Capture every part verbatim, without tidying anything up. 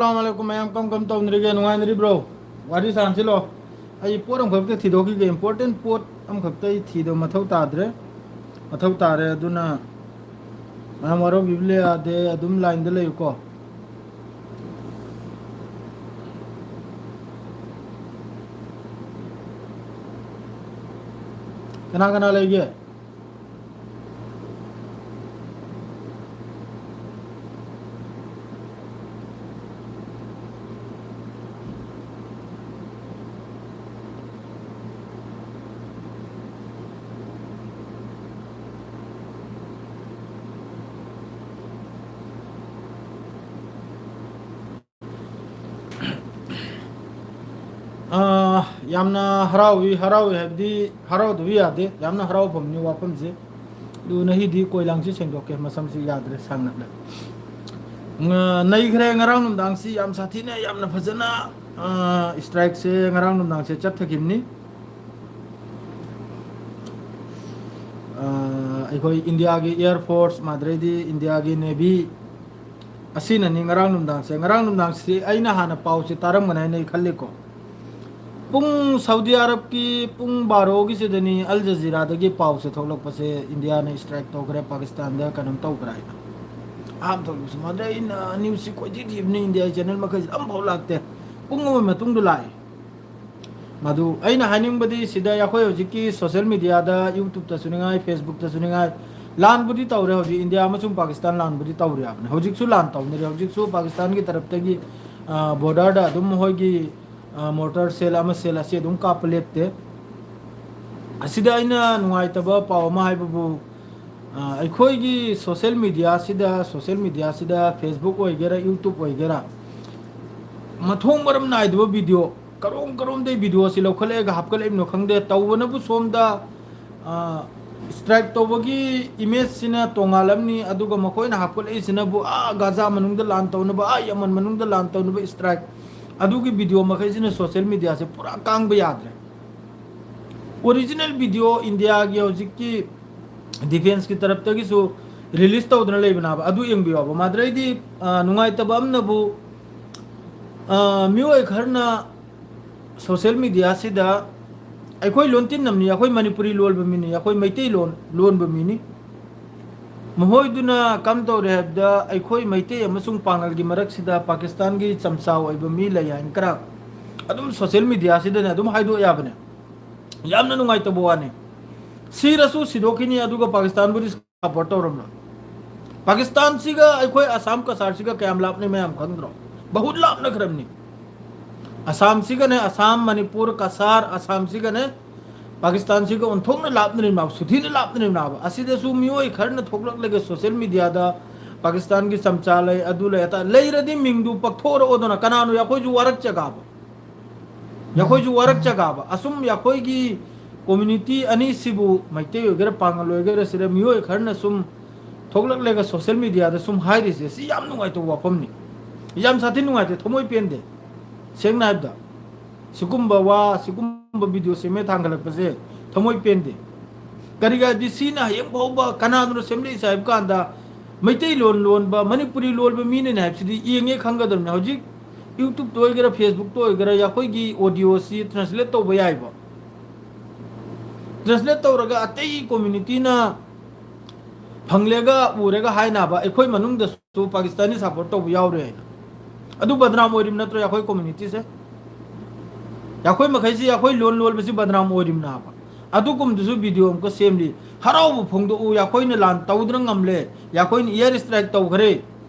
ꯑꯁꯂꯥꯃꯨ ꯑꯂꯥꯏꯀꯨꯝ ꯃꯌꯥꯝ, ꯀꯝ ꯀꯝ ꯇꯧꯅꯔꯤꯒꯦ? ꯅꯨꯡꯉꯥꯏꯅꯔꯤꯕ꯭ꯔꯣ? ꯋꯥꯔꯤ ꯁꯥꯟꯁꯤꯂꯣ꯫ ꯑꯩ ꯄꯣꯠ ꯑꯃꯈꯛꯇ ꯊꯤꯗꯣꯛꯈꯤꯒꯦ꯫ Important ꯄꯣꯠ ꯑꯃꯈꯛꯇ ꯑꯩ ꯊꯤꯗꯣ ꯃꯊꯧ ꯇꯥꯗ꯭ꯔꯦ꯫ ꯃꯊꯧ ꯇꯥꯔꯦ꯫ ꯑꯗꯨꯅ ꯃꯌꯥꯝ ꯋꯥꯔꯧꯕꯤꯕ ꯌꯥꯗꯦ꯫ ꯑꯗꯨꯝ ꯂꯥꯏꯟꯗ ꯂꯩꯌꯨꯀꯣ꯫ ꯀꯅꯥ ꯀꯅꯥ ꯂꯩꯒꯦ? ꯑꯥ, ꯌꯥꯝꯅ ꯍꯔꯥꯎꯏ, ꯍꯔꯥꯎꯏ ꯍꯥꯏꯕꯗꯤ ꯍꯔꯥꯎꯗꯕ ꯌꯥꯗꯦ꯫ ꯌꯥꯝꯅ ꯍꯔꯥꯎꯐꯝꯅꯤ ꯋꯥꯐꯝꯁꯦ꯫ ꯑꯗꯨ ꯅꯍꯤꯗꯤ ꯀꯣꯏꯂꯥꯡꯁꯤ ꯁꯦꯡꯗꯣꯛꯀꯦ, ꯃꯁꯝꯁꯤ ꯌꯥꯗ꯭ꯔꯦ, ꯁꯥꯡꯅ꯫ ꯉ-, ꯅꯩꯈ꯭ꯔꯦ꯫ ꯉꯔꯥꯡ ꯅꯨꯡꯗꯥꯡꯁꯤ ꯌꯥꯝ ꯁꯥꯊꯤꯅ, ꯌꯥꯝꯅ ꯐꯖꯅ, ꯑꯥ, strikeꯁꯦ ꯉꯔꯥꯡ ꯅꯨꯡꯗꯥꯡꯁꯦ ꯆꯠꯊꯈꯤꯕꯅꯤ꯫ ꯑꯥ, ꯑꯩꯈꯣꯏ ꯏꯟꯗꯤꯌꯥꯒꯤ Air Force, ꯃꯥꯗ꯭ꯔꯩꯗꯤ ꯏꯟꯗꯤꯌꯥꯒꯤ Navy, ꯑꯁꯤꯅꯅꯤ ꯉꯔꯥꯡ ꯅꯨꯡꯗꯥꯡꯁꯦ꯫ ꯉꯔꯥꯡ ꯅꯨꯡꯗꯥꯡꯁꯤ ꯑꯩꯅ ꯍꯥꯟꯅ ꯄꯥꯎꯁꯦ ꯇꯥꯔꯝꯒꯅꯤ ꯍꯥꯏꯅ ꯑꯩ ꯈꯜꯂꯤꯀꯣ꯫ ꯄꯨꯡ, ꯁꯥꯎꯗꯤ ꯑꯔꯕꯀꯤ ꯄꯨꯡ ꯕꯥꯔꯣꯒꯤꯁꯤꯗꯅꯤ ꯑꯜ ꯖꯖꯤꯔꯥꯗꯒꯤ ꯄꯥꯎꯁꯦ ꯊꯣꯛꯂꯛꯄꯁꯦ, ꯏꯟꯗꯤꯌꯥꯅ strike ꯇꯧꯈ꯭ꯔꯦ, ꯄꯥꯀꯤꯁꯇꯥꯟꯗ ꯀꯩꯅꯣꯝ ꯇꯧꯈ꯭ꯔꯦ ꯍꯥꯏꯅ꯫ ꯑꯍꯥꯟꯕ ꯊꯣꯛꯂꯛꯄꯁꯦ, ꯃꯥꯗꯤ ꯑꯩꯅ newsꯁꯤ ꯀꯣꯏꯊꯤ ꯊꯤꯕꯅꯤ, ꯏꯟꯗꯤꯌꯥꯒꯤ channel ꯃꯈꯩꯁꯤꯗ ꯑꯝꯐꯥꯎ ꯂꯥꯛꯇꯦ꯫ ꯄꯨꯡ ꯑꯃꯒꯤ ꯃꯇꯨꯡꯗ ꯂꯥꯛꯑꯦ꯫ ꯃꯗꯨ ꯑꯩꯅ ꯍꯥꯏꯅꯤꯡꯕꯗꯤ, ꯁꯤꯗ ꯑꯩꯈꯣꯏ ꯍꯧꯖꯤꯛꯀꯤ social mediaꯗ, YouTubeꯇꯁꯨ ꯅꯤꯡꯉꯥꯏ, Facebookꯇꯁꯨ ꯅꯤꯡꯉꯥꯏ, ꯂꯥꯟꯕꯨꯗꯤ ꯇꯧꯔꯦ꯫ ꯍꯧꯖꯤꯛ ꯏꯟꯗꯤꯌꯥ ꯑꯃꯁꯨꯡ ꯄꯥꯀꯤꯁꯇꯥꯟ ꯂꯥꯟꯕꯨꯗꯤ ꯇꯧꯔꯤ ꯍꯥꯏꯕꯅꯤ꯫ ꯍꯧꯖꯤꯛꯁꯨ ꯂꯥꯟ ꯇꯧꯅꯔꯤ꯫ ꯍꯧꯖꯤꯛꯁꯨ ꯄꯥꯀꯤꯁꯇꯥꯟꯒꯤ ꯇꯔꯞꯇꯒꯤ, ꯑ, borderꯗ ꯑꯗꯨꯝ ꯃꯈꯣꯏꯒꯤ, ꯑ, mortar shell ꯑꯃ shell ꯑꯁꯤ ꯑꯗꯨꯝ ꯀꯥꯞꯄ ꯂꯦꯞꯇꯦ꯫ ꯑꯁꯤꯗ ꯑꯩꯅ ꯅꯨꯡꯉꯥꯏꯇꯕ ꯄꯥꯎ ꯑꯃ ꯍꯥꯏꯕꯕꯨ, ꯑ, ꯑꯩꯈꯣꯏꯒꯤ social mediaꯁꯤꯗ, social mediaꯁꯤꯗ Facebook ꯑꯣꯏꯒꯦꯔꯥ, YouTube ꯑꯣꯏꯒꯦꯔꯥ, ꯃꯊꯣꯡ ꯃꯔꯝ ꯅꯥꯏꯗꯕ video, ꯀꯔꯣꯝ ꯀꯔꯣꯝꯗꯩ videoꯁꯤ ꯂꯧꯈꯠꯂꯛꯑꯒ ꯍꯥꯞꯀꯠꯂꯛꯏꯕꯅꯣ ꯈꯪꯗꯦ꯫ ꯇꯧꯕꯅꯕꯨ ꯁꯣꯝꯗ, ꯑ, strike ꯇꯧꯕꯒꯤ imageꯁꯤꯅ ꯇꯣꯉꯥꯜꯂꯝꯅꯤ, ꯑꯗꯨꯒ ꯃꯈꯣꯏꯅ ꯍꯥꯞꯀꯠꯂꯛꯏꯁꯤꯅꯕꯨ, ꯑꯥ, ꯒꯥꯖꯥ ꯃꯅꯨꯡꯗ ꯂꯥꯟ ꯇꯧꯅꯕ, ꯑꯥ, ꯌꯃꯟ ꯃꯅꯨꯡꯗ ꯂꯥꯟ ꯇꯧꯅꯕ strike, ꯑꯗꯨꯒꯤ video ꯃꯈꯩꯁꯤꯅ social mediaꯁꯦ ꯄꯨꯔꯥ ꯀꯥꯡꯕ ꯌꯥꯗ꯭ꯔꯦ꯫ Original video ꯏꯟꯗꯤꯌꯥꯒꯤ ꯍꯧꯖꯤꯛꯀꯤ defenceꯀꯤ ꯇꯔꯞꯇꯒꯤꯁꯨ release ꯇꯧꯗꯅ ꯂꯩꯕꯅꯦꯕ, ꯑꯗꯨ ꯌꯦꯡꯕꯤꯌꯣꯕ꯫ ꯃꯥꯗ꯭ꯔꯩꯗꯤ, ꯑ, ꯅꯨꯡꯉꯥꯏꯇꯕ ꯑꯃꯅꯕꯨ, ꯑ, ꯃꯤꯑꯣꯏ ꯈꯔꯅ social media ꯁꯤꯗ ꯑꯩꯈꯣꯏ ꯂꯣꯟ ꯇꯤꯟꯅꯕꯅꯤ, ꯑꯩꯈꯣꯏ ꯃꯅꯤꯄꯨꯔꯤ ꯂꯣꯟꯕ ꯃꯤꯅꯤ, ꯑꯩꯈꯣꯏ ꯃꯩꯇꯩꯂꯣꯟ ꯂꯣꯟꯕ ꯃꯤꯅꯤ꯫ ꯃꯈꯣꯏꯗꯨꯅ ꯀꯝ ꯇꯧꯔꯦ ꯍꯥꯏꯕꯗ, ꯑꯩꯈꯣꯏ ꯃꯩꯇꯩ ꯑꯃꯁꯨꯡ ꯄꯥꯉꯜꯒꯤ ꯃꯔꯛꯁꯤꯗ ꯄꯥꯀꯤꯁꯇꯥꯟꯒꯤ ꯆꯝꯆꯥ ꯑꯣꯏꯕ ꯃꯤ ꯂꯩ ꯍꯥꯏꯅ ꯈꯔ ꯑꯗꯨꯝ social media ꯁꯤꯗꯅꯦ ꯑꯗꯨꯝ ꯍꯥꯏꯗꯣꯛ ꯌꯥꯕꯅꯦ꯫ ꯌꯥꯝꯅ ꯅꯨꯡꯉꯥꯏꯇꯕ ꯋꯥꯅꯤ꯫ ꯁꯤꯔꯁꯨ ꯁꯤꯗꯣꯛꯈꯤꯅꯤ, ꯑꯗꯨꯒ ꯄꯥꯀꯤꯁꯇꯥꯟꯕꯨꯗꯤ support ꯇꯧꯔꯝꯂꯣꯏ꯫ ꯄꯥꯀꯤꯁꯇꯥꯟꯁꯤꯒ ꯑꯩꯈꯣꯏ ꯑꯁꯥꯝ ꯀꯁꯥꯔꯁꯤꯒ ꯀꯌꯥꯝ ꯂꯥꯞꯅꯩ ꯃꯌꯥꯝ ꯈꯪꯗ꯭ꯔꯣ? ꯕꯍꯨꯠ ꯂꯥꯞꯅꯈ꯭ꯔꯕꯅꯤ꯫ ꯑꯁꯥꯝꯁꯤꯒꯅꯦ, ꯑꯁꯥꯝ, ꯃꯅꯤꯄꯨꯔ, ꯀꯁꯥꯔ, ꯑꯁꯥꯝꯁꯤꯒꯅꯦ, ꯄꯥꯀꯤꯁꯇꯥꯟꯁꯤꯒ ꯑꯣꯟꯊꯣꯛꯅ ꯂꯥꯞꯅꯔꯤꯕ, ꯁꯨꯊꯤꯅ ꯂꯥꯞꯅꯔꯤꯕ꯫ ꯑꯁꯤꯗꯁꯨ ꯃꯤꯑꯣꯏ ꯈꯔꯅ ꯊꯣꯛꯂꯛꯂꯒ social media ꯗ ꯄꯥꯀꯤꯁꯇꯥꯟꯒꯤ ꯆꯝꯆꯥ ꯂꯩ, ꯑꯗꯨ ꯂꯩ, ꯑꯗꯥ ꯂꯩꯔꯗꯤ ꯃꯤꯡꯗꯨ ꯄꯛꯊꯣꯛꯔꯛꯑꯣꯗꯅ꯫ ꯀꯅꯥꯅꯣ? ꯑꯩꯈꯣꯏꯁꯨ ꯋꯥꯔꯛꯆꯒꯥꯕ꯫ ꯑꯩꯈꯣꯏꯁꯨ ꯋꯥꯔꯛꯆꯒꯥꯕ꯫ ꯑꯁꯨꯝ ꯑꯩꯈꯣꯏꯒꯤ community ꯑꯅꯤꯁꯤꯕꯨ, ꯃꯩꯇꯩ ꯑꯣꯏꯒꯦꯔꯥ ꯄꯥꯉꯜ ꯑꯣꯏꯒꯦꯔꯥ, ꯁꯤꯗ ꯃꯤꯑꯣꯏ ꯈꯔꯅ ꯁꯨꯝ ꯊꯣꯛꯂꯛꯂꯒ social media ꯗ ꯁꯨꯝ ꯍꯥꯏꯔꯤꯁꯦ, ꯁꯤ ꯌꯥꯝ ꯅꯨꯡꯉꯥꯏꯇꯕ ꯋꯥꯐꯝꯅꯤ꯫ ꯌꯥꯝ ꯁꯥꯊꯤ ꯅꯨꯡꯉꯥꯏꯇꯦ, ꯊꯃꯣꯏ ꯄꯦꯟꯗꯦ꯫ ꯁꯦꯡꯅ ꯍꯥꯏꯕꯗ, ꯁꯤꯒꯨꯝꯕ ꯋꯥ, ꯁꯤꯒꯨꯝꯕ video ꯁꯦꯝꯃꯦ ꯊꯥꯡꯒꯠꯂꯛꯄꯁꯦ ꯊꯃꯣꯏ ꯄꯦꯟꯗꯦ꯫ ꯀꯔꯤꯒꯤꯔꯗꯤ ꯁꯤꯅ ꯍꯌꯦꯡ ꯐꯥꯎꯕ ꯀꯅꯥꯗꯨꯅ ꯁꯦꯝꯂꯛꯏꯁꯦ ꯍꯥꯏꯕ ꯀꯥꯟꯗ, ꯃꯩꯇꯩꯂꯣꯟ ꯂꯣꯟꯕ, ꯃꯅꯤꯄꯨꯔꯤ ꯂꯣꯟꯕ ꯃꯤꯅꯅꯦ ꯍꯥꯏꯕꯁꯤꯗꯤ ꯌꯦꯡꯉꯦ ꯈꯪꯒꯗꯕꯅꯤ꯫ ꯍꯧꯖꯤꯛ YouTube ꯇ ꯑꯣꯏꯒꯦꯔꯥ, Facebook ꯇ ꯑꯣꯏꯒꯦꯔꯥ, ꯑꯩꯈꯣꯏꯒꯤ audio ꯁꯤ translate ꯇꯧꯕ ꯌꯥꯏꯕ꯫ Translate ꯇꯧꯔꯒ ꯑꯇꯩ community ꯅ ꯐꯪꯂꯦꯒ ꯎꯔꯦꯒ ꯍꯥꯏꯅꯕ, ꯑꯩꯈꯣꯏ ꯃꯅꯨꯡꯗꯁꯨ ꯄꯥꯀꯤꯁꯇꯥꯟꯒꯤ support ꯇꯧꯕ ꯌꯥꯎꯔꯦ ꯍꯥꯏꯅ꯫ ꯑꯗꯨ ꯕꯗꯅꯥꯝ ꯑꯣꯏꯔꯤꯕ ꯅꯠꯇ꯭ꯔꯣ ꯑꯩꯈꯣꯏ community ꯁꯦ? ꯑꯩꯈꯣꯏ ꯃꯈꯩꯁꯤ, ꯑꯩꯈꯣꯏ ꯂꯣꯟ ꯂꯣꯟꯕꯁꯤ ꯕꯗꯅꯥꯝ ꯑꯣꯏꯔꯤꯕꯅꯦꯕ꯫ ꯑꯗꯨꯒꯨꯝꯕꯗꯨꯁꯨ video ꯑꯃꯨꯛꯀ ꯁꯦꯝꯂꯤ꯫ ꯍꯔꯥꯎꯕ ꯐꯣꯡꯗꯣꯛꯎ, ꯑꯩꯈꯣꯏꯅ ꯂꯥꯟ ꯇꯧꯗꯨꯅ ꯉꯝꯂꯦ, ꯑꯩꯈꯣꯏꯅ air strike ꯇꯧꯈ꯭ꯔꯦ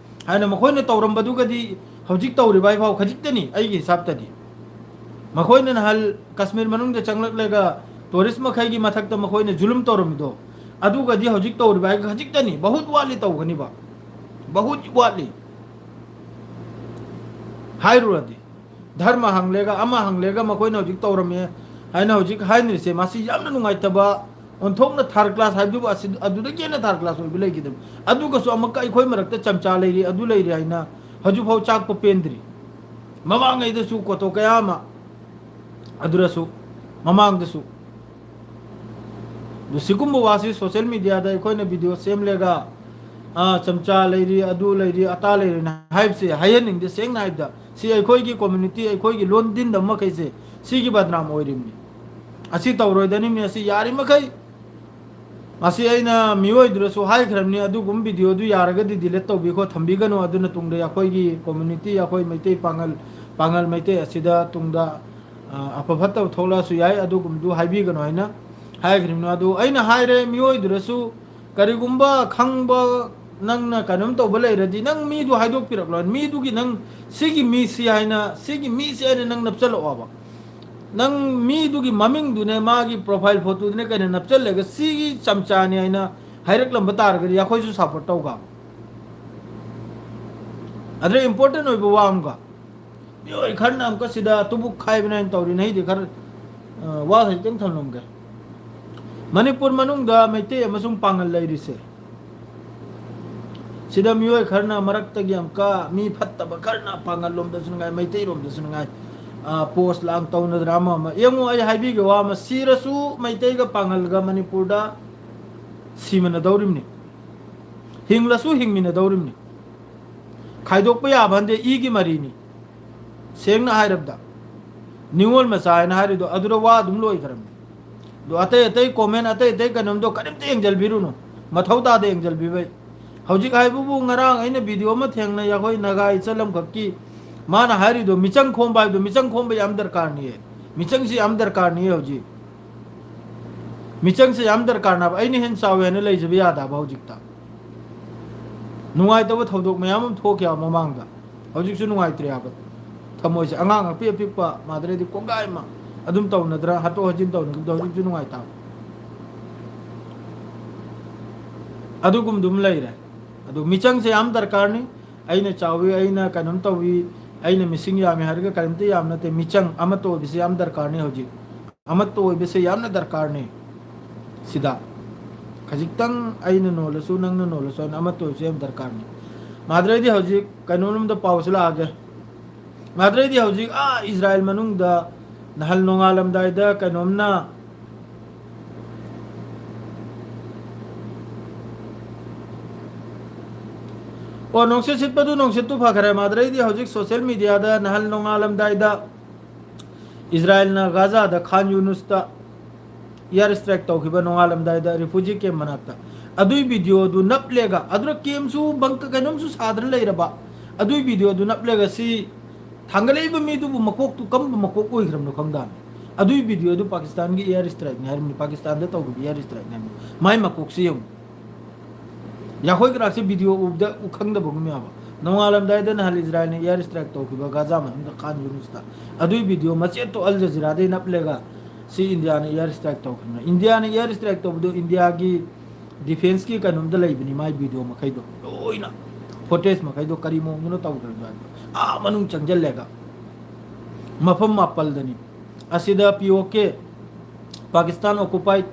ꯍꯥꯏꯅ ꯃꯈꯣꯏꯅ ꯇꯧꯔꯝꯕꯗꯨꯒꯗꯤ ꯍꯧꯖꯤꯛ ꯇꯧꯔꯤꯕ ꯍꯥꯏꯐꯥꯎ ꯈꯖꯤꯛꯇꯅꯤ ꯑꯩꯒꯤ ꯍꯤꯁꯥꯞꯇꯗꯤ꯫ ꯃꯈꯣꯏꯅ ꯅꯍꯥꯟ ꯀꯥꯁꯃꯤꯔ ꯃꯅꯨꯡꯗ ꯆꯪꯂꯛꯂꯒ tourist ꯃꯈꯩꯒꯤ ꯃꯊꯛꯇ ꯃꯈꯣꯏꯅ ꯖꯨꯂꯨꯝ ꯇꯧꯔꯝꯃꯤꯗꯣ, ꯑꯗꯨꯒꯗꯤ ꯍꯧꯖꯤꯛ ꯇꯧꯔꯤꯕ ꯍꯥꯏ ꯈꯖꯤꯛꯇꯅꯤ, ꯕꯍꯨꯠ ꯋꯥꯠꯂꯤ ꯇꯧꯒꯅꯤꯕ, ꯕꯍꯨꯠ ꯋꯥꯠꯂꯤ꯫ ꯍꯥꯏꯔꯨꯔꯗꯤ ꯙꯔꯃ ꯍꯪꯂꯦꯒ ꯑꯃ ꯍꯪꯂꯦꯒ ꯃꯈꯣꯏꯅ ꯍꯧꯖꯤꯛ ꯇꯧꯔꯝꯃꯦ ꯍꯥꯏꯅ ꯍꯧꯖꯤꯛ ꯍꯥꯏꯅꯔꯤꯁꯦ, ꯃꯁꯤ ꯌꯥꯝꯅ ꯅꯨꯡꯉꯥꯏꯇꯕ, ꯑꯣꯟꯊꯣꯛꯅ third class ꯍꯥꯏꯕꯗꯨꯕꯨ ꯑꯁꯤ, ꯑꯗꯨꯗꯒꯤ ꯍꯦꯟꯅ third class ꯑꯣꯏꯕ ꯂꯩꯈꯤꯗꯕ꯫ ꯑꯗꯨꯒꯁꯨ ꯑꯃꯨꯛꯀ ꯑꯩꯈꯣꯏ ꯃꯔꯛꯇ ꯆꯝꯆꯥ ꯂꯩꯔꯤ, ꯑꯗꯨ ꯂꯩꯔꯤ ꯍꯥꯏꯅ ꯍꯧꯖꯤꯛꯐꯥꯎ ꯆꯥꯛꯄ ꯄꯦꯟꯗ꯭ꯔꯤ꯫ ꯃꯃꯥꯡꯉꯩꯗꯁꯨ ꯀꯣꯇꯣ ꯀꯌꯥ ꯑꯃ, ꯑꯗꯨꯗꯁꯨ, ꯃꯃꯥꯡꯗꯁꯨ꯫ ꯑꯗꯨ ꯁꯤꯒꯨꯝꯕ ꯋꯥꯁꯤ social media ꯗ ꯑꯩꯈꯣꯏꯅ video ꯁꯦꯝꯂꯒ ꯑꯥ, ꯆꯝꯆꯥ ꯂꯩꯔꯤ, ꯑꯗꯨ ꯂꯩꯔꯤ, ꯑꯇꯥ ꯂꯩꯔꯤꯅ ꯍꯥꯏꯕꯁꯦ ꯍꯥꯏꯍꯟꯅꯤꯡꯗꯦ꯫ ꯁꯦꯡꯅ ꯍꯥꯏꯕꯗ, ꯁꯤ ꯑꯩꯈꯣꯏꯒꯤ community, ꯑꯩꯈꯣꯏꯒꯤ ꯂꯣꯟ ꯇꯤꯟꯗꯕ ꯃꯈꯩꯁꯦ ꯁꯤꯒꯤ ꯕꯗꯅꯥꯝ ꯑꯣꯏꯔꯤꯕꯅꯤ꯫ ꯑꯁꯤ ꯇꯧꯔꯣꯏꯗꯅꯤꯡꯕꯅꯤ꯫ ꯑꯁꯤ ꯌꯥꯔꯤꯃꯈꯩ, ꯃꯁꯤ ꯑꯩꯅ ꯃꯤꯑꯣꯏꯗꯨꯗꯁꯨ ꯍꯥꯏꯈ꯭ꯔꯕꯅꯤ, ꯑꯗꯨꯒꯨꯝꯕ video ꯗꯨ ꯌꯥꯔꯒꯗꯤ delete ꯇꯧꯕꯤꯈꯣ, ꯊꯝꯕꯤꯒꯅꯨ꯫ ꯑꯗꯨꯅ ꯇꯨꯡꯗ ꯑꯩꯈꯣꯏꯒꯤ community, ꯑꯩꯈꯣꯏ ꯃꯩꯇꯩ ꯄꯥꯉꯜ, ꯄꯥꯉꯜ ꯃꯩꯇꯩ ꯑꯁꯤꯗ ꯇꯨꯡꯗ, ꯑ, ꯑꯐ ꯐꯠꯇꯕ ꯊꯣꯛꯂꯛꯑꯁꯨ ꯌꯥꯏ, ꯑꯗꯨꯒꯨꯝꯕꯗꯨ ꯍꯥꯏꯕꯤꯒꯅꯨ ꯍꯥꯏꯅ ꯍꯥꯏꯈ꯭ꯔꯤꯕꯅꯤ꯫ ꯑꯗꯨ ꯑꯩꯅ ꯍꯥꯏꯔꯦ ꯃꯤꯑꯣꯏꯗꯨꯗꯁꯨ, ꯀꯔꯤꯒꯨꯝꯕ ꯈꯪꯕ ꯅꯪꯅ ꯀꯩꯅꯣꯝ ꯇꯧꯕ ꯂꯩꯔꯗꯤ, ꯅꯪ ꯃꯤꯗꯨ ꯍꯥꯏꯗꯣꯛꯄꯤꯔꯛꯂꯣ꯫ ꯃꯤꯗꯨꯒꯤ, ꯅꯪ ꯁꯤꯒꯤ ꯃꯤꯁꯤ ꯍꯥꯏꯅ, ꯁꯤꯒꯤ ꯃꯤꯁꯤ ꯍꯥꯏꯅ ꯅꯪ ꯅꯞꯆꯜꯂꯛꯑꯣꯕ꯫ ꯅꯪ ꯃꯤꯗꯨꯒꯤ ꯃꯃꯤꯡꯗꯨꯅꯦ, ꯃꯥꯒꯤ profile photo ꯗꯨꯅꯦ ꯀꯩꯅꯣ ꯅꯞꯆꯜꯂꯒ, "ꯁꯤꯒꯤ ꯆꯝꯆꯥꯅꯤ" ꯍꯥꯏꯅ ꯍꯥꯏꯔꯛꯂꯝꯕ ꯇꯥꯔꯒꯗꯤ ꯑꯩꯈꯣꯏꯁꯨ support ꯇꯧꯒ꯫ ꯑꯗꯨꯗ important ꯑꯣꯏꯕ ꯋꯥ ꯑꯃꯒ, ꯃꯤꯑꯣꯏ ꯈꯔꯅ ꯑꯃꯨꯛꯀ ꯁꯤꯗ ꯇꯨꯕꯨꯛ ꯈꯥꯏꯕꯅꯦ ꯍꯥꯏꯅ ꯇꯧꯔꯤ꯫ ꯅꯍꯩꯗꯤ ꯈꯔ, ꯑ, ꯋꯥ ꯈꯖꯤꯛꯇꯪ ꯊꯝꯂꯝꯒꯦ꯫ ꯃꯅꯤꯄꯨꯔ ꯃꯅꯨꯡꯗ ꯃꯩꯇꯩ ꯑꯃꯁꯨꯡ ꯄꯥꯉꯜ ꯂꯩꯔꯤꯁꯦ, ꯁꯤꯗ ꯃꯤꯑꯣꯏ ꯈꯔꯅ, ꯃꯔꯛꯇꯒꯤ ꯑꯃꯨꯛꯀ ꯃꯤ ꯐꯠꯇꯕ ꯈꯔꯅ ꯄꯥꯉꯜ ꯂꯣꯝꯗꯁꯨ ꯅꯨꯡꯉꯥꯏ, ꯃꯩꯇꯩ ꯂꯣꯝꯗꯁꯨ ꯅꯨꯡꯉꯥꯏ, ꯑ, post ꯂꯥꯡ ꯇꯧꯅꯗꯅ ꯑꯃ ꯑꯃ꯫ ꯌꯦꯡꯉꯨ, ꯑꯩ ꯍꯥꯏꯕꯤꯒꯦ ꯋꯥ ꯑꯃ, ꯁꯤꯔꯁꯨ ꯃꯩꯇꯩꯒ ꯄꯥꯉꯜꯒ ꯃꯅꯤꯄꯨꯔꯗ ꯁꯤꯃꯤꯟꯅꯗꯧꯔꯤꯕꯅꯤ, ꯍꯤꯡꯂꯁꯨ ꯍꯤꯡꯃꯤꯟꯅꯗꯧꯔꯤꯕꯅꯤ꯫ ꯈꯥꯏꯗꯣꯛꯄ ꯌꯥꯕ ꯅꯠꯇꯦ, ꯏꯒꯤ ꯃꯔꯤꯅꯤ꯫ ꯁꯦꯡꯅ ꯍꯥꯏꯔꯕꯗ, ꯅꯤꯉꯣꯜ ꯃꯆꯥ ꯍꯥꯏꯅ ꯍꯥꯏꯔꯤꯗꯣ ꯑꯗꯨꯗ ꯋꯥ ꯑꯗꯨꯝ ꯂꯣꯏꯈ꯭ꯔꯕꯅꯤ꯫ ꯑꯗꯣ ꯑꯇꯩ ꯑꯇꯩ comment, ꯑꯇꯩ ꯑꯇꯩ ꯀꯩꯅꯣꯝꯗꯣ ꯀꯔꯤꯝꯇ ꯌꯦꯡꯁꯤꯟꯕꯤꯔꯨꯅꯨ, ꯃꯊꯧ ꯇꯥꯗꯦ ꯌꯦꯡꯁꯤꯟꯕꯤꯕꯩ꯫ ꯍꯧꯖꯤꯛ ꯍꯥꯏꯕꯕꯨ, ꯉꯔꯥꯡ ꯑꯩꯅ video ꯑꯃ ꯊꯦꯡꯅꯩ, ꯑꯩꯈꯣꯏ ꯅꯥꯒꯥ ꯏꯆꯜ ꯑꯃꯈꯛꯀꯤ, ꯃꯥꯅ ꯍꯥꯏꯔꯤꯗꯣ ꯃꯤꯆꯪ ꯈꯣꯝꯕ ꯍꯥꯏꯕꯗꯣ, ꯃꯤꯆꯪ ꯈꯣꯝꯕ ꯌꯥꯝ ꯗꯔꯀꯥꯔꯅꯤꯌꯦ꯫ ꯃꯤꯆꯪꯁꯤ ꯌꯥꯝ ꯗꯔꯀꯥꯔꯅꯤꯌꯦ ꯍꯧꯖꯤꯛ꯫ ꯃꯤꯆꯪꯁꯦ ꯌꯥꯝ ꯗꯔꯀꯥꯔꯅꯦꯕ꯫ ꯑꯩꯅ ꯍꯦꯟꯅ ꯆꯥꯎꯋꯦ ꯍꯥꯏꯅ ꯂꯩꯖꯕ ꯌꯥꯗꯕ ꯍꯧꯖꯤꯛꯇ꯫ ꯅꯨꯡꯉꯥꯏꯇꯕ ꯊꯧꯗꯣꯛ ꯃꯌꯥꯝ ꯑꯃ ꯊꯣꯛꯈꯤꯕ ꯃꯃꯥꯡꯗ꯫ ꯍꯧꯖꯤꯛꯁꯨ ꯅꯨꯡꯉꯥꯏꯇ꯭ꯔꯦ ꯍꯥꯏꯕ꯫ ꯊꯃꯣꯏꯁꯦ ꯑꯉꯥꯡ ꯑꯄꯤꯛ ꯑꯄꯤꯛꯄ ꯃꯥꯗ꯭ꯔꯗꯤ ꯀꯣꯡꯒꯥꯏ ꯑꯃ ꯑꯗꯨꯝ ꯇꯧꯅꯗ꯭ꯔꯥ? ꯍꯥꯠꯇꯣꯛ ꯍꯥꯠꯆꯤꯟ ꯇꯧꯅꯕꯗꯣ ꯍꯧꯖꯤꯛꯁꯨ ꯅꯨꯡꯉꯥꯏꯇꯕ꯫ ꯑꯗꯨꯒꯨꯝꯗꯨꯝ ꯂꯩꯔꯦ꯫ ꯑꯗꯨ ꯃꯤꯆꯪꯁꯦ ꯌꯥꯝ ꯗꯔꯀꯥꯔꯅꯤ꯫ ꯑꯩꯅ ꯆꯥꯎꯋꯤ, ꯑꯩꯅ ꯀꯩꯅꯣꯝ ꯇꯧꯋꯤ, ꯑꯩꯅ ꯃꯤꯁꯤꯡ ꯌꯥꯝꯃꯤ ꯍꯥꯏꯔꯒ ꯀꯔꯤꯝꯇ ꯌꯥꯝ ꯅꯠꯇꯦ꯫ ꯃꯤꯆꯪ ꯑꯃꯠꯇ ꯑꯣꯏꯕꯁꯦ ꯌꯥꯝ ꯗꯔꯀꯥꯔꯅꯤ ꯍꯧꯖꯤꯛ꯫ ꯑꯃꯠꯇ ꯑꯣꯏꯕꯁꯦ ꯌꯥꯝꯅ ꯗꯔꯀꯥꯔꯅꯤ꯫ ꯁꯤꯗ ꯈꯖꯤꯛꯇꯪ ꯑꯩꯅ ꯅꯣꯜꯂꯁꯨ, ꯅꯪꯅ ꯅꯣꯜꯂꯁꯨ, ꯑꯩꯅ ꯑꯃꯠꯇ ꯑꯣꯏꯕꯁꯦ ꯌꯥꯝ ꯗꯔꯀꯥꯔꯅꯤ꯫ ꯃꯥꯗ꯭ꯔꯩꯗꯤ ꯍꯧꯖꯤꯛ ꯀꯩꯅꯣꯝꯗ ꯄꯥꯎꯁꯨ ꯂꯥꯛꯑꯒꯦ꯫ ꯃꯥꯗ꯭ꯔꯩꯗꯤ ꯍꯧꯖꯤꯛ, ꯑꯥ, ꯏꯖꯔꯥꯏꯜ ꯃꯅꯨꯡꯗ ꯅꯍꯥꯟ ꯅꯣꯡꯉꯥꯜꯂꯝꯗꯥꯏꯗ ꯀꯩꯅꯣꯝꯅ, ꯑꯣ, ꯅꯨꯡꯁꯤꯠ ꯁꯤꯠꯄꯗꯨ ꯅꯨꯡꯁꯤꯠꯇꯨ ꯐꯈ꯭ꯔꯦ꯫ ꯃꯥꯗ꯭ꯔꯩꯗꯤ ꯍꯧꯖꯤꯛ social media ꯗ ꯅꯍꯥꯟ ꯅꯣꯡꯉꯥꯜꯂꯝꯗꯥꯏꯗ ꯏꯖꯔꯥꯏꯜꯅ ꯒꯥꯖꯥꯗ ꯈꯥꯟ ꯌꯨꯅꯨꯁꯇ air strike ꯇꯧꯈꯤꯕ ꯅꯣꯡꯉꯥꯜꯂꯝꯗꯥꯏꯗ refugee camp ꯃꯅꯥꯛꯇ꯫ ꯑꯗꯨꯏ video ꯗꯨ ꯅꯞꯂꯦꯒ, ꯑꯗꯨꯅ camp ꯁꯨ ꯕꯪꯀ ꯀꯩꯅꯣꯝꯁꯨ ꯁꯥꯗꯅ ꯂꯩꯔꯕ꯫ ꯑꯗꯨꯏ video ꯗꯨ ꯅꯞꯂꯦꯒ ꯁꯤ ꯊꯥꯡꯒꯠꯂꯛꯏꯕ ꯃꯤꯗꯨꯕꯨ ꯃꯀꯣꯛꯇꯨ ꯀꯝꯕ ꯃꯀꯣꯛ ꯑꯣꯏꯈ꯭ꯔꯕꯅꯣ ꯈꯪꯗꯕꯅꯤ꯫ ꯑꯗꯨꯏ video ꯗꯨ ꯄꯥꯀꯤꯁꯇꯥꯟꯒꯤ air strike ꯅꯤ ꯍꯥꯏꯔꯝꯃꯤ, ꯄꯥꯀꯤꯁꯇꯥꯟꯗ ꯇꯧꯈꯤꯕ air strike ꯅꯤ ꯍꯥꯏꯔꯝꯃꯤ꯫ ꯃꯥꯏ ꯃꯀꯣꯛꯁꯤ ꯌꯦꯡꯉꯨ꯫ ꯌꯥꯈꯣꯏ ꯀꯔꯥꯛꯁꯦ video ꯎꯕꯗ ꯎ ꯈꯪꯗꯕꯒꯨꯝ ꯌꯥꯕ꯫ ꯅꯣꯡꯉꯥꯜꯂꯝꯗꯥꯏꯗ ꯅꯍꯥꯟ ꯏꯖꯔꯥꯏꯜꯅ air strike ꯇꯧꯈꯤꯕ ꯒꯥꯖꯥ ꯃꯅꯨꯡꯗ ꯈꯥꯟ ꯌꯨꯅꯤꯁꯇ꯫ ꯑꯗꯨꯏ video ꯃꯆꯦꯠꯇꯣ ꯑꯜ ꯖꯖꯤꯔꯥꯗꯩ ꯅꯞꯂꯒ ꯁꯤ ꯏꯟꯗꯤꯌꯥꯅ air strike ꯇꯧꯈꯤꯕꯅ꯫ ꯏꯟꯗꯤꯌꯥꯅ air strike ꯇꯧꯕꯗꯣ ꯏꯟꯗꯤꯌꯥꯒꯤ defence ꯀꯤ ꯀꯩꯅꯣꯝꯗ ꯂꯩꯕꯅꯤ, ꯃꯥꯏ video ꯃꯈꯩꯗꯣ ꯂꯣꯏꯅ, footage ꯃꯈꯩꯗꯣ ꯀꯔꯤ ꯃꯑꯣꯡꯗꯅꯣ ꯇꯧꯈ꯭ꯔꯤꯗꯣ ꯍꯥꯏꯕꯗꯣ꯫ ꯑꯥ ꯃꯅꯨꯡ ꯆꯪꯁꯤꯜꯂꯦꯒ ꯃꯐꯝ ꯃꯥꯄꯜꯗꯅꯤ꯫ ꯑꯁꯤꯗ P O K, Pakistan occupied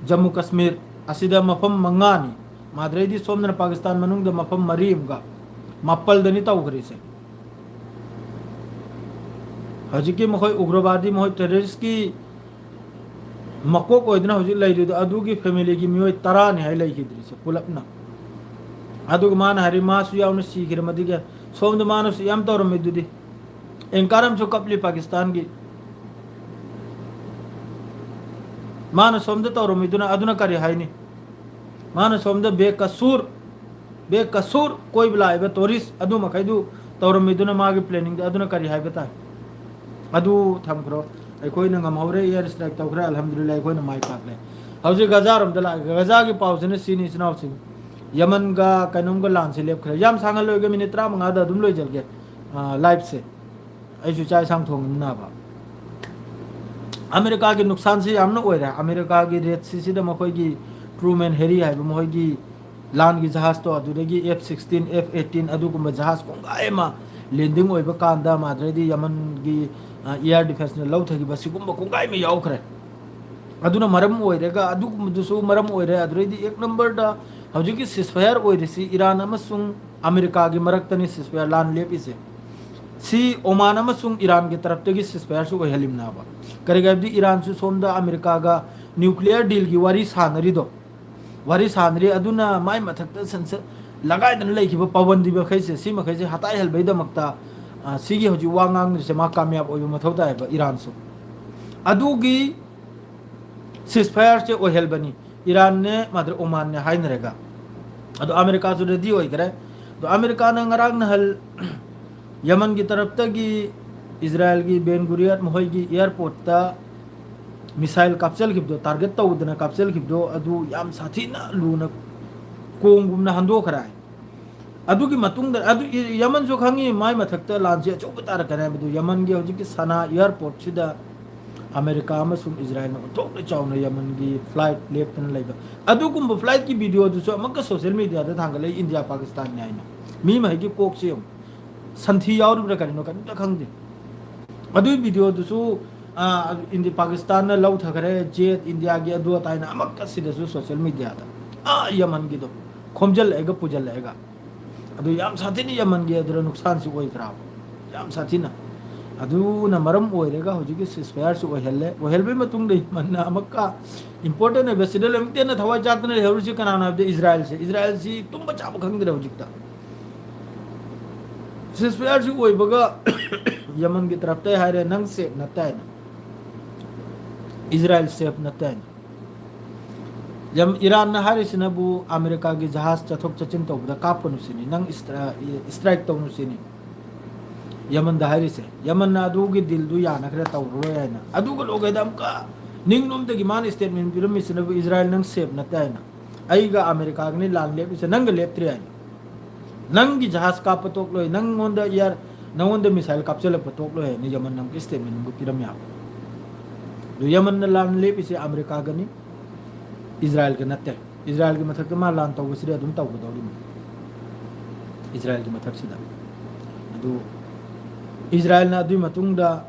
Jammu Kashmir, ꯑꯁꯤꯗ ꯃꯐꯝ ꯃꯉꯥꯅꯤ꯫ ꯃꯥꯗ꯭ꯔꯩꯗꯤ ꯁꯣꯝꯗꯅ ꯄꯥꯀꯤꯁꯇꯥꯟ ꯃꯅꯨꯡꯗ ꯃꯐꯝ ꯃꯔꯤ ꯑꯃꯒ, ꯃꯥꯄꯜꯗꯅꯤ ꯇꯧꯈ꯭ꯔꯤꯁꯦ꯫ ꯍꯧꯖꯤꯛꯀꯤ ꯃꯈꯣꯏ ꯎꯒ꯭ꯔꯕꯥꯗꯤ, ꯃꯈꯣꯏ terrorist ꯀꯤ ꯃꯀꯣꯛ ꯑꯣꯏꯗꯨꯅ ꯍꯧꯖꯤꯛ ꯂꯩꯔꯤꯗꯣ, ꯑꯗꯨꯒꯤ family ꯒꯤ ꯃꯤꯑꯣꯏ ꯇꯔꯥꯅꯤ ꯍꯥꯏ ꯂꯩꯈꯤꯗ꯭ꯔꯤꯁꯦ ꯄꯨꯂꯞꯅ꯫ ꯑꯗꯨꯒ ꯃꯥꯅ ꯍꯥꯏꯔꯤ ꯃꯥꯁꯨ ꯌꯥꯎꯅ ꯁꯤꯈ꯭ꯔꯦ꯫ ꯃꯗꯨꯒꯤ ꯁꯣꯝꯗ ꯃꯥꯅꯁꯨ ꯌꯥꯝ ꯇꯧꯔꯝꯃꯤ ꯑꯗꯨꯗꯤ꯫ Anchor ꯑꯃꯁꯨ ꯀꯞꯂꯤ ꯄꯥꯀꯤꯁꯇꯥꯟꯒꯤ꯫ ꯃꯥꯅ ꯁꯣꯝꯗ ꯇꯧꯔꯝꯃꯤꯗꯨꯅ ꯑꯗꯨꯅ ꯀꯔꯤ ꯍꯥꯏꯅꯤ? ꯃꯥꯅ ꯁꯣꯝꯗ ꯕꯦꯀꯁꯨꯔ, ꯕꯦꯀꯁꯨꯔ ꯀꯣꯏꯕ ꯂꯥꯛꯏꯕ tourist ꯑꯗꯨ ꯃꯈꯩꯗꯨ ꯇꯧꯔꯝꯃꯤꯗꯨꯅ ꯃꯥꯒꯤ planning ꯗ ꯑꯗꯨꯅ ꯀꯔꯤ ꯍꯥꯏꯕ ꯇꯥꯏ? ꯑꯗꯨ ꯊꯝꯈ꯭ꯔꯣ꯫ ꯑꯩꯈꯣꯏꯅ ꯉꯝꯍꯧꯔꯦ, air strike ꯇꯧꯈ꯭ꯔꯦ, ꯑꯜꯍꯝꯗꯨꯂꯤꯜꯂꯥ ꯑꯩꯈꯣꯏꯅ ꯃꯥꯏ ꯄꯥꯛꯂꯦ꯫ ꯍꯧꯖꯤꯛ ꯒꯖꯥꯔꯣꯝꯗ ꯂꯥꯛꯑꯒꯦ꯫ ꯒꯖꯥꯒꯤ ꯄꯥꯎꯁꯤꯅ ꯁꯤꯅꯤ, ꯏꯆꯤꯟ ꯏꯅꯥꯎꯁꯤꯡ꯫ ꯌꯃꯟꯒ ꯀꯩꯅꯣꯝꯒ ꯂꯥꯟꯁꯦ ꯂꯦꯞꯈ꯭ꯔꯦ꯫ ꯌꯥꯝ ꯁꯥꯡꯍꯜꯂꯣꯏꯒꯦ, minute ꯇꯔꯥꯃꯉꯥꯗ ꯑꯗꯨꯝ ꯂꯣꯏꯖꯔꯒꯦ, ꯑ, live ꯁꯦ꯫ ꯑꯩꯁꯨ ꯆꯥꯛ ꯏꯟꯁꯥꯡ ꯊꯣꯡꯉꯤꯕꯅꯕ꯫ ꯑꯃꯦꯔꯤꯀꯥꯒꯤ ꯅꯨꯡꯁꯥꯟꯁꯤ ꯌꯥꯝꯅ ꯑꯣꯏꯔꯦ꯫ ꯑꯃꯦꯔꯤꯀꯥꯒꯤ Red Sea ꯁꯤꯗ ꯃꯈꯣꯏꯒꯤ Truman Harry ꯍꯥꯏꯕ ꯃꯈꯣꯏꯒꯤ ꯂꯥꯟꯒꯤ ꯖꯍꯥꯖꯇꯣ, ꯑꯗꯨꯗꯒꯤ F sixteen, F eighteen ꯑꯗꯨꯒꯨꯝꯕ ꯖꯍꯥꯖ ꯀꯣꯡꯒꯥꯏ ꯑꯃ landing ꯑꯣꯏꯕ ꯀꯥꯟꯗ, ꯃꯥꯗ꯭ꯔꯩꯗꯤ ꯌꯃꯟꯒꯤ, ꯑ, air defence ꯅ ꯂꯧꯊꯈꯤꯕ ꯁꯤꯒꯨꯝꯕ ꯀꯣꯡꯒꯥꯏ ꯑꯃ ꯌꯥꯎꯈ꯭ꯔꯦ꯫ ꯑꯗꯨꯅ ꯃꯔꯝ ꯑꯣꯏꯔꯒ, ꯑꯗꯨꯒꯨꯝꯕꯗꯨꯁꯨ ꯃꯔꯝ ꯑꯣꯏꯔꯦ꯫ ꯑꯗꯨꯗꯩꯗꯤ ꯑꯦꯛ number ꯗ ꯍꯧꯖꯤꯛꯀꯤ ceasefire ꯑꯣꯏꯔꯤꯁꯤ ꯏꯔꯥꯟ ꯑꯃꯁꯨꯡ ꯑꯃꯦꯔꯤꯀꯥꯒꯤ ꯃꯔꯛꯇꯅꯤ ceasefire ꯂꯥꯟ ꯂꯦꯞꯄꯤꯁꯦ꯫ ꯁꯤ ꯑꯣꯃꯥꯟ ꯑꯃꯁꯨꯡ ꯏꯔꯥꯟꯒꯤ ꯇꯔꯞꯇꯒꯤ ceasefire ꯁꯨ ꯑꯣꯏꯍꯜꯂꯤꯕꯅꯦꯕ꯫ ꯀꯔꯤꯒꯤ ꯍꯥꯏꯕꯗꯤ ꯏꯔꯥꯟꯁꯨ ꯁꯣꯝꯗ ꯑꯃꯦꯔꯤꯀꯥꯒ nuclear deal ꯒꯤ ꯋꯥꯔꯤ ꯁꯥꯟꯅꯔꯤꯗꯣ, ꯋꯥꯔꯤ ꯁꯥꯟꯅꯔꯤ꯫ ꯑꯗꯨꯅ ꯃꯥꯏ ꯃꯊꯛꯇ ꯁꯟꯁ-, ꯂꯒꯥꯏꯗꯅ ꯂꯩꯈꯤꯕ ꯄꯥꯕꯟꯗꯤ ꯃꯈꯩꯁꯦ, ꯁꯤ ꯃꯈꯩꯁꯦ ꯍꯇꯥꯏꯍꯟꯕꯩꯗꯃꯛꯇ, ꯑ, ꯁꯤꯒꯤ ꯍꯧꯖꯤꯛ ꯋꯥ ꯉꯥꯡꯗ꯭ꯔꯤꯁꯦ ꯃꯥ ꯀꯥꯃꯌꯥꯕ ꯑꯣꯏꯕ ꯃꯊꯧ ꯇꯥꯏꯌꯦꯕ, ꯏꯔꯥꯟꯁꯨ꯫ ꯑꯗꯨꯒꯤ ceasefire ꯁꯦ ꯑꯣꯏꯍꯟꯕꯅꯤ ꯏꯔꯥꯟꯅꯦ, ꯃꯥꯗ꯭ꯔ ꯑꯣꯃꯥꯟꯅꯦ ꯍꯥꯏꯅꯔꯒ꯫ ꯑꯗꯣ ꯑꯃꯦꯔꯤꯀꯥꯁꯨ ready ꯑꯣꯏꯈ꯭ꯔꯦ꯫ ꯑꯗꯣ ꯑꯃꯦꯔꯤꯀꯥꯅ ꯉꯔꯥꯡ ꯅꯍꯥꯟ ꯌꯃꯟꯒꯤ ꯇꯔꯞꯇꯒꯤ ꯏꯖꯔꯥꯏꯜꯒꯤ ꯕꯦꯟ ꯒꯨꯔꯤꯌꯥꯠ ꯃꯈꯣꯏꯒꯤ airport ꯇ missile ꯀꯥꯞꯆꯜꯈꯤꯕꯗꯣ, target ꯇꯧꯗꯅ ꯀꯥꯞꯆꯜꯈꯤꯕꯗꯣ, ꯑꯗꯨ ꯌꯥꯝ ꯁꯥꯊꯤꯅ ꯂꯨꯅ ꯀꯣꯡꯒꯨꯝꯅ ꯍꯟꯗꯣꯛꯈ꯭ꯔꯦ ꯍꯥꯏ꯫ ꯑꯗꯨꯒꯤ ꯃꯇꯨꯡꯗ, ꯑꯗꯨ ꯏ-, ꯌꯃꯟꯁꯨ ꯈꯪꯉꯤ ꯃꯥꯏ ꯃꯊꯛꯇ ꯂꯥꯟꯁꯦ ꯑꯆꯧꯕ ꯇꯥꯔꯛꯀꯅꯤ ꯍꯥꯏꯕꯗꯨ꯫ ꯌꯃꯟꯒꯤ ꯍꯧꯖꯤꯛꯀꯤ ꯁꯅꯥ airport ꯁꯤꯗ ꯑꯃꯦꯔꯤꯀꯥ ꯑꯃꯁꯨꯡ ꯏꯖꯔꯥꯏꯜꯅ ꯑꯣꯟꯊꯣꯛꯅ ꯆꯥꯎꯅ ꯌꯃꯟꯒꯤ flight ꯂꯦꯞꯇꯅ ꯂꯩꯕ꯫ ꯑꯗꯨꯒꯨꯝꯕ flight ꯀꯤ video ꯗꯨꯁꯨ ꯑꯃꯨꯛꯀ social media ꯗ ꯊꯥꯡꯒꯠꯂꯛꯏ, ꯏꯟꯗꯤꯌꯥ ꯄꯥꯀꯤꯁꯇꯥꯟꯅꯤ ꯍꯥꯏꯅ꯫ ꯃꯤ ꯃꯍꯩꯒꯤ ꯀꯣꯛꯁꯦ ꯌꯦꯡꯉꯨ꯫ ꯁꯟꯊꯤ ꯌꯥꯎꯔꯤꯕ꯭ꯔꯥ ꯀꯔꯤꯅꯣ ꯀꯔꯤꯝꯇ ꯈꯪꯗꯦ꯫ ꯑꯗꯨꯒꯤ video ꯗꯨꯁꯨ, ꯑꯥ, ꯏꯟꯗꯤ-, ꯄꯥꯀꯤꯁꯇꯥꯟꯅ ꯂꯧꯊꯈ꯭ꯔꯦ, jet ꯏꯟꯗꯤꯌꯥꯒꯤ ꯑꯗꯨ ꯑꯇꯥꯏꯅ ꯑꯃꯨꯛꯀ ꯁꯤꯗꯁꯨ social media ꯗ, ꯑꯥ, ꯌꯃꯟꯒꯤꯗꯣ ꯈꯣꯝꯖꯤꯜꯂꯛꯑꯒ ꯄꯨꯁꯤꯜꯂꯛꯑꯒ꯫ ꯑꯗꯨ ꯌꯥꯝ ꯁꯥꯊꯤꯅ ꯌꯃꯟꯒꯤ ꯑꯗꯨꯗ ꯅꯨꯡꯁꯥꯟꯁꯨ ꯑꯣꯏꯈ꯭ꯔꯕ, ꯌꯥꯝ ꯁꯥꯊꯤꯅ꯫ ꯑꯗꯨꯅ ꯃꯔꯝ ꯑꯣꯏꯔꯒ ꯍꯧꯖꯤꯛꯀꯤ ceasefire ꯁꯨ ꯑꯣꯏꯍꯜꯂꯦ꯫ ꯑꯣꯏꯍꯜꯕꯒꯤ ꯃꯇꯨꯡꯗ ꯌꯃꯟꯅ ꯑꯃꯨꯛꯀ important ꯑꯣꯏꯕ ꯁꯤꯗ ꯂꯣꯏꯅꯃꯛꯇ ꯍꯦꯟꯅ ꯊꯋꯥꯏ ꯆꯥꯛꯇꯅ ꯂꯩꯍꯧꯔꯤꯁꯤ ꯀꯅꯥꯅꯣ ꯍꯥꯏꯕꯗ ꯏꯖꯔꯥꯏꯜꯁꯦ꯫ ꯏꯖꯔꯥꯏꯜꯁꯤ ꯇꯨꯝꯕ ꯆꯥꯕ ꯈꯪꯗ꯭ꯔꯦ ꯍꯧꯖꯤꯛꯇ꯫ Ceasefire ꯁꯤ ꯑꯣꯏꯕꯒ ꯌꯃꯟꯒꯤ ꯇꯔꯞꯇ ꯍꯥꯏꯔꯦ, "ꯅꯪ safe ꯅꯠꯇꯦ" ꯍꯥꯏꯅ, "ꯏꯖꯔꯥꯏꯜ safe ꯅꯠꯇꯦ" ꯍꯥꯏꯅ꯫ ꯌꯥꯝ, ꯏꯔꯥꯟꯅ ꯍꯥꯏꯔꯤꯁꯤꯅꯕꯨ ꯑꯃꯦꯔꯤꯀꯥꯒꯤ ꯖꯍꯥꯖ ꯆꯠꯊꯣꯛ ꯆꯠꯁꯤꯟ ꯇꯧꯕꯗ ꯀꯥꯞꯀꯅꯨ ꯁꯤꯅꯤ, ꯅꯪ ꯏꯁꯇ꯭ꯔꯥ-, strike ꯇꯧꯅꯨ ꯁꯤꯅꯤ ꯌꯃꯟꯗ ꯍꯥꯏꯔꯤꯁꯦ꯫ ꯌꯃꯟꯅ ꯑꯗꯨꯒꯤ deal ꯗꯨ ꯌꯥꯅꯈ꯭ꯔꯦ, ꯇꯧꯔꯔꯣꯏ ꯍꯥꯏꯅ꯫ ꯑꯗꯨꯒ ꯂꯣꯏꯒꯩꯗ ꯑꯃꯨꯛꯀ ꯅꯤꯡꯂꯣꯝꯗꯒꯤ ꯃꯥꯅ statement ꯄꯤꯔꯝꯃꯤꯁꯤꯅꯕꯨ ꯏꯖꯔꯥꯏꯜ ꯅꯪ safe ꯅꯠꯇꯦ ꯍꯥꯏꯅ, ꯑꯩꯒ ꯑꯃꯦꯔꯤꯀꯥꯒꯅꯤ ꯂꯥꯟ ꯂꯦꯞꯄꯤꯁꯦ, ꯅꯪꯒ ꯂꯦꯞꯇ꯭ꯔꯤ ꯍꯥꯏꯅ꯫ ꯅꯪꯒꯤ ꯖꯍꯥꯖ ꯀꯥꯞꯄ ꯇꯣꯛꯂꯣꯏ, ꯅꯪꯉꯣꯟꯗ air, ꯅꯪꯉꯣꯟꯗ missile ꯀꯥꯞꯆꯜꯂꯛꯄ ꯇꯣꯛꯂꯣꯏ ꯍꯥꯏꯅ ꯌꯃꯟꯅ ꯑꯃꯨꯛꯀ statement ꯑꯃꯨꯛꯀ ꯄꯤꯔꯝꯃꯦ ꯍꯥꯏꯕ꯫ ꯑꯗꯨ ꯌꯃꯟꯅ ꯂꯥꯟ ꯂꯦꯞꯄꯤꯁꯦ ꯑꯃꯦꯔꯤꯀꯥꯒꯅꯤ, ꯏꯖꯔꯥꯏꯜꯒ ꯅꯠꯇꯦ꯫ ꯏꯖꯔꯥꯏꯜꯒꯤ ꯃꯊꯛꯇ ꯃꯥ ꯂꯥꯟ ꯇꯧꯕꯁꯤꯗꯤ ꯑꯗꯨꯝ ꯇꯧꯒꯗꯧꯔꯤꯕꯅꯤ, ꯏꯖꯔꯥꯏꯜꯒꯤ ꯃꯊꯛꯁꯤꯗ꯫ ꯑꯗꯨ ꯏꯖꯔꯥꯏꯜꯅ ꯑꯗꯨꯒꯤ ꯃꯇꯨꯡꯗ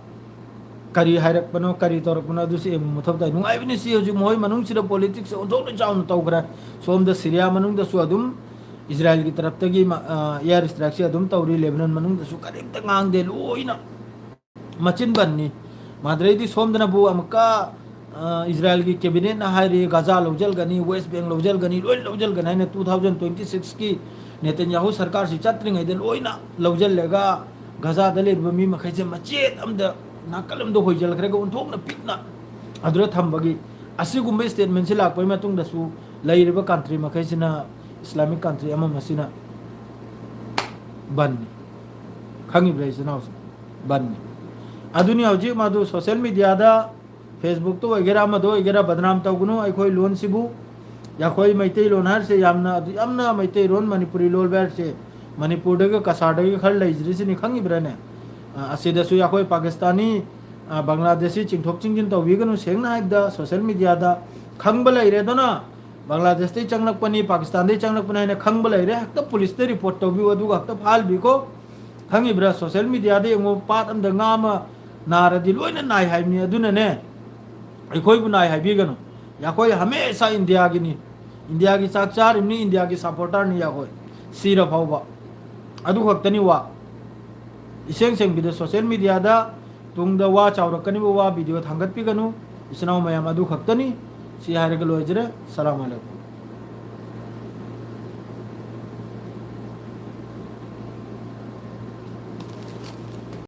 ꯀꯔꯤ ꯍꯥꯏꯔꯛꯄꯅꯣ, ꯀꯔꯤ ꯇꯧꯔꯛꯄꯅꯣ, ꯑꯗꯨꯁꯨ ꯌꯦꯡꯕ ꯃꯊꯧ ꯇꯥꯏ꯫ ꯅꯨꯡꯉꯥꯏꯕꯅꯤ ꯁꯤ ꯍꯧꯖꯤꯛ ꯃꯈꯣꯏ ꯃꯅꯨꯡꯁꯤꯗ politics ꯑꯣꯟꯊꯣꯛꯅ ꯆꯥꯎꯅ ꯇꯧꯈ꯭ꯔꯦ꯫ ꯁꯣꯝꯗ ꯁꯤꯔꯤꯌꯥ ꯃꯅꯨꯡꯗꯁꯨ ꯑꯗꯨꯝ ꯏꯖꯔꯥꯏꯜꯒꯤ ꯇꯔꯞꯇꯒꯤ ꯃ-, ꯑ, air strike ꯁꯦ ꯑꯗꯨꯝ ꯇꯧꯔꯤ, ꯂꯦꯕꯅꯟ ꯃꯅꯨꯡꯗꯁꯨ ꯀꯔꯤꯝꯇ ꯉꯥꯡꯗꯦ, ꯂꯣꯏꯅ ꯃꯆꯤꯟ ꯕꯟꯅꯤ꯫ ꯃꯥꯗ꯭ꯔꯩꯗꯤ ꯁꯣꯝꯗꯅꯕꯨ ꯑꯃꯨꯛꯀ, ꯑ, ꯏꯖꯔꯥꯌꯦꯜꯒꯤ ꯀꯦꯕꯤꯅꯦꯠꯅ ꯍꯥꯏꯔꯤ, ꯒꯥꯖꯥ ꯂꯧꯁꯤꯟꯒꯅꯤ, ꯋꯦꯁ ꯕꯦꯡ ꯂꯧꯁꯤꯟꯒꯅꯤ, ꯂꯣꯏ ꯂꯧꯁꯤꯟꯒꯅꯤ ꯍꯥꯏꯅ꯫ ꯇꯨ ꯊꯥꯎꯖꯟ ꯇ꯭ꯋꯦꯟꯇꯤ ꯁꯤꯛꯁꯀꯤ ꯅꯦꯇꯟꯌꯥꯍꯨ ꯁꯔꯀꯥꯔꯁꯤ ꯆꯠꯇ꯭ꯔꯤꯉꯩꯗ ꯂꯣꯏꯅ ꯂꯧꯁꯤꯜꯂꯒ ꯒꯥꯖꯥꯗ ꯂꯩꯔꯤꯕ ꯃꯤ ꯃꯈꯩꯁꯦ ꯃꯆꯦꯠ ꯑꯃꯗ, ꯅꯥꯀꯜ ꯑꯃꯗ ꯍꯣꯏꯖꯤꯜꯈ꯭ꯔꯒ ꯑꯣꯟꯊꯣꯛꯅ ꯄꯤꯛꯅ ꯑꯗꯨꯗ ꯊꯝꯕꯒꯤ ꯑꯁꯤꯒꯨꯝꯕ ꯁ꯭ꯇꯦꯠꯃꯦꯟꯁꯤ ꯂꯥꯛꯄꯒꯤ ꯃꯇꯨꯡꯗꯁꯨ ꯂꯩꯔꯤꯕ ꯀꯟꯇ꯭ꯔꯤ ꯃꯈꯩꯁꯤꯅ ꯏꯁꯂꯥꯃꯤꯛ ꯀꯟꯇ꯭ꯔꯤ ꯑꯃ ꯃꯁꯤꯅ ꯕꯟꯅꯤ꯫ ꯈꯪꯉꯤꯕ꯭ꯔꯥ ꯏꯆꯤꯟ ꯏꯅꯥꯎꯁꯤꯡ? ꯕꯟꯅꯤ꯫ ꯑꯗꯨꯅꯤ ꯍꯧꯖꯤꯛ ꯃꯗꯨ ꯁꯣꯁꯦꯜ ꯃꯦꯗꯤꯌꯥꯗ, ꯐꯦꯁꯕꯨꯛꯇ ꯑꯣꯏꯒꯦꯔꯥ ꯑꯃꯗ ꯑꯣꯏꯒꯦꯔꯥ ꯕꯗꯅꯥꯝ ꯇꯧꯒꯅꯨ ꯑꯩꯈꯣꯏ ꯂꯣꯟꯁꯤꯕꯨ꯫ ꯑꯩꯈꯣꯏ ꯃꯩꯇꯩꯂꯣꯟ ꯍꯥꯏꯔꯤꯁꯦ ꯌꯥꯝꯅ, ꯑꯗꯨ ꯌꯥꯝꯅ ꯃꯩꯇꯩꯂꯣꯟ, ꯃꯅꯤꯄꯨꯔꯤ ꯂꯣꯟ ꯍꯥꯏꯔꯤꯁꯦ ꯃꯅꯤꯄꯨꯔꯗꯒꯤ ꯀꯁꯥꯔꯗꯒꯤ ꯈꯔ ꯂꯩꯖꯔꯤꯁꯤꯅꯤ, ꯈꯪꯉꯤꯕ꯭ꯔꯥꯅꯦ? ꯑ, ꯑꯁꯤꯗꯁꯨ ꯑꯩꯈꯣꯏ ꯄꯥꯀꯤꯁꯇꯥꯅꯤ, ꯑ, ꯕꯪꯒ꯭ꯂꯥꯗꯦꯁꯤ ꯆꯤꯡꯊꯣꯛ ꯆꯤꯡꯁꯤꯟ ꯇꯧꯕꯤꯒꯅꯨ꯫ ꯁꯦꯡꯅ ꯍꯥꯏꯕꯗ ꯁꯣꯁꯦꯜ ꯃꯦꯗꯤꯌꯥꯗ ꯈꯪꯕ ꯂꯩꯔꯦꯗꯅ, ꯕꯪꯒ꯭ꯂꯥꯗꯦꯁꯇꯩ ꯆꯪꯂꯛꯄꯅꯤ, ꯄꯥꯀꯤꯁꯇꯥꯟꯗꯩ ꯆꯪꯂꯛꯄꯅꯤ ꯍꯥꯏꯅ ꯈꯪꯕ ꯂꯩꯔꯦ, ꯍꯦꯛꯇ ꯄꯨꯂꯤꯁꯇ ꯔꯤꯄꯣꯔꯠ ꯇꯧꯕꯤꯌꯨ, ꯑꯗꯨꯒ ꯍꯦꯛꯇ ꯐꯥꯍꯟꯕꯤꯈꯣ꯫ ꯈꯪꯉꯤꯕ꯭ꯔꯥ? ꯁꯣꯁꯦꯜ ꯃꯦꯗꯤꯌꯥꯗ ꯌꯦꯡꯉꯨ, ꯄꯥꯠ ꯑꯃꯗ ꯉꯥ ꯑꯃ ꯅꯥꯔꯗꯤ ꯂꯣꯏꯅ ꯅꯥꯏ ꯍꯥꯏꯕꯅꯤ꯫ ꯑꯗꯨꯅꯅꯦ, ꯑꯩꯈꯣꯏꯕꯨ ꯅꯥꯏ ꯍꯥꯏꯕꯤꯒꯅꯨ꯫ ꯑꯩꯈꯣꯏ ꯍꯃꯦꯁꯥ ꯏꯟꯗꯤꯌꯥꯒꯤꯅꯤ, ꯏꯟꯗꯤꯌꯥꯒꯤ ꯆꯥꯛ ꯆꯥꯔꯤꯕꯅꯤ, ꯏꯟꯗꯤꯌꯥꯒꯤ ꯁꯄꯣꯔꯇꯔꯅꯤ ꯑꯩꯈꯣꯏ, ꯁꯤꯔ ꯐꯥꯎꯕ꯫ ꯑꯗꯨ ꯈꯛꯇꯅꯤ ꯋꯥ꯫ ꯏꯁꯦꯡ ꯁꯦꯡꯕꯤꯗ ꯁꯣꯁꯦꯜ ꯃꯦꯗꯤꯌꯥꯗ ꯇꯨꯡꯗ ꯋꯥ ꯆꯥꯎꯔꯛꯀꯅꯤꯕ ꯋꯥ ꯚꯤꯗꯤꯑꯣ ꯊꯥꯡꯒꯠꯄꯤꯒꯅꯨ꯫ ꯏꯆꯤꯟ ꯏꯅꯥꯎ ꯃꯌꯥꯝ, ꯑꯗꯨ ꯈꯛꯇꯅꯤ꯫ ꯁꯤ ꯍꯥꯏꯔꯒ ꯂꯣꯏꯖꯔꯦ꯫ ꯁꯂꯥꯝ ꯑꯂꯩꯀꯨꯝ꯫